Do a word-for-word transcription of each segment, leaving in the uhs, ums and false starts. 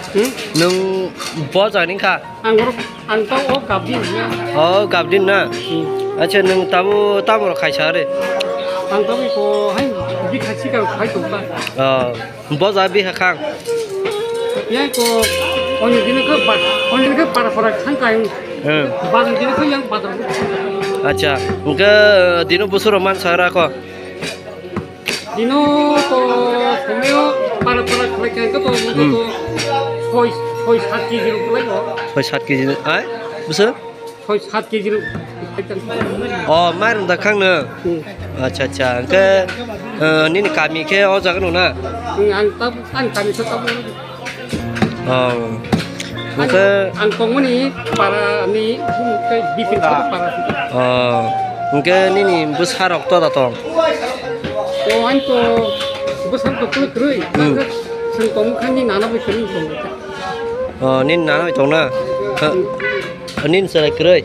Hmm? Nwng bo jani kha? Ang oro, ang tamo o Gabdin. Oh, Gabdin na? Hmm. Acha, nwng tamo, tamo rok khaisa re? Ang tamo ko hai bikha chikang khai tongkha. Oh, bo ja bikha khang? Yang ko onyo dino ko ba, onyo dino ko para para khang kai. Hmm. Bazar dino ko yang bazar. Acha, hwnkhe dino busuro man sa ra ko? Dino to someo para para khlai khe to, hmm, to soi, soi sat kg rok lai o. Soi sat kg, ai? Buso? Soi sat kg rok. Oh, mairung da khang no? Hmm. Acha, acha. Hwnkhe, eh, nini kami khe o jaga no na? Hmm, ang tab-, ang kami sa tab-, Oh. Ang, hwnkhe ang tongmani para ni bumung khe Bipin para. Oh. Hwnkhe nini bwsarok toda tong? O, ang to bwsarok to kwrwi. Hmm. Chwng tongmani nana bai kwrwi tong. Oh, nini nana bai tong na? Ha. Hmm. Nini chwrai kwrwi?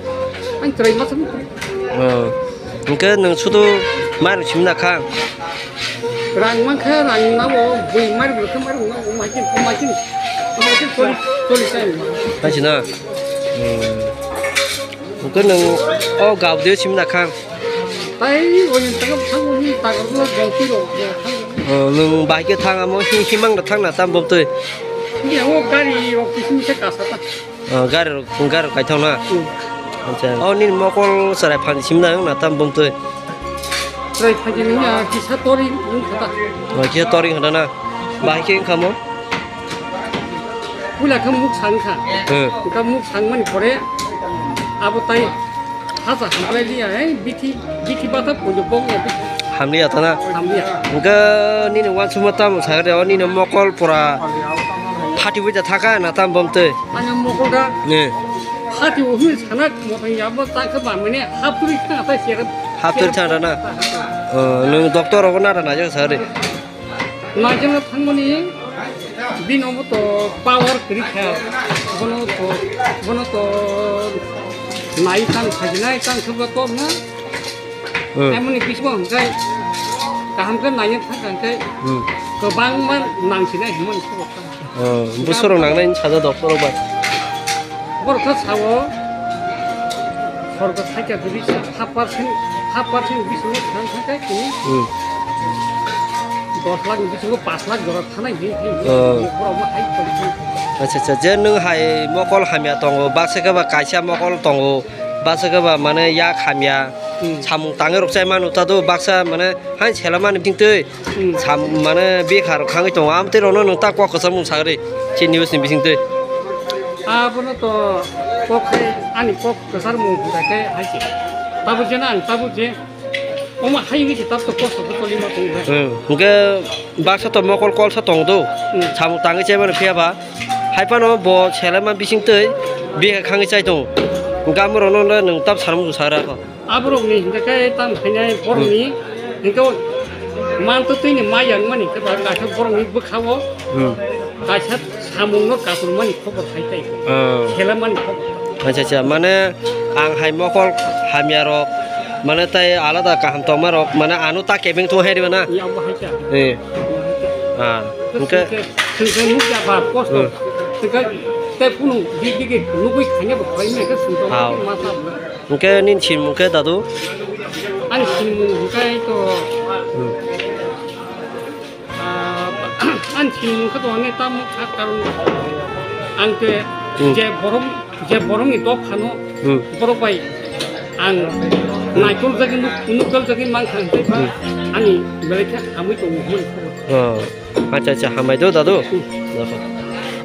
Ang chwrai masa kwrwi. Oh. Hwnkhe nwng sudu mairung simi na kha? Rang mankha, rang nabo, bui mairung rwkhe mairung nabo, makin, makin, makin choli, choli chai. Hai sina? Hmm. Hwnkhe nwng o Gabdeo simi na kha? Tai, o ni taga thang, o ni taga rwla gongti rok, rok thang. Oh, nwng bahai khe thang, amo hi-, himang da thang na tam bom twi? Ni o gari rok kisim se kasa ta. Oh, gari rok, gari rok kaithok na? Hmm. Acha. Oh, nini mokol chwrai phan sim na, na tam bum twi? Chwrai phan ni ya, kisa tori wng kha ta. Oh, kisa tori wng kha na? Bahai khe wng kha mo? Puila khe muk sang kha. Hmm. Wng kha muk sang mani pore abo tai hasa hamlai liya, eh, bithi, bithi bata pujo bong ya bithi. Hamliya ta na? Hamliya. Wng kha nini wansukma tamo sakhe o nini mokol pura Phati bai da thaka na tam bom twi. Ani mokol da. Ne. Phati o hwnwi sana motong ya bo ta khe ba mane hapturi thang ta sera. Hapturi thang da na? Oh, nwng doctor rogo na da naijak sa re? Naijak thangmani bini omo to power kwrwi kha. Bono to, bono to nai tang sajinai tang khe ba to na. Hmm. Emoni bisingo hwnkhe kaham khe naina thangkha hwnkhe hmm, kwbangma nangsinai hwnmani khobor kha. Oh, busurok nangnai sajak doctor rok bai. Borok khe sao, sorkar sakya kwrwi sa half percent, half percent bisingo thang thangkhe tini hmm, dos lakh ni bisingo pash lakh jora thanai hinwi hinwi oh, borok ma hai tongwi. Acha, acha, je nwng hai mokol hamya tongo, baksa khe ba kaisa mokol tongo, baksa khe ba mane yak hamya. Hmm. Samung tangwi rok chai manu ta do baksa mane hai sela mani bising twi hmm, sam mane bikha rok khangwi tongo amtwi rok no nwng ta kok kwchangmung sagri chini news ni bising twi. Abono to kok hai ani kok kwchar mung hwnkha khe hai se tabuk je na ang tabuk je omo hai wngwi se tab to kosto khe tolima tong hai. Hmm, hwnkhe baksa to mokol kolsa tong do hmm, samung tangwi chai mani phiya ba hai phano bo sela ma bising twi bikha khangwi chai tongo hwnkhe amorok no nwng tab sanmung sagra kho. Aborokni hingkha khe tamo khainai borokni hmm, hingkhe o mantwtwini maya wngmani hingkhe ba kaisa borokni bwkhao hmm, kaisa samungno katormani khobor phai tai. Oh. Selamani khobor. Acha, acha, mane ang hai mokol hamya rok mane tai alada kaham tongma rok mane ano ta kebeng tong hai riba na? Ni abo hai ta. Eh. Ah, hingkhe hingkhe hingkhe nukya ba kosto. Hmm. Hingkhe tei kunu big big nugui khaina bo khaina khe sungtong hao, ma sa. Hwnkhe nini sinimung khe dadu? Ani sinimung hwnkhe to, hmm, ah, ani sinimung khe to hwnwi tamo kha, karon ang khe hmm, je borok, je borokni dophano hmm, borok bai ang naitol jagwi nuk-, nukdal jagwi mankha hwnkhe ba hmm, ani belai khe hamwi tongo hwnwi. Oh, acha, acha, hambai do dadu. Hmm.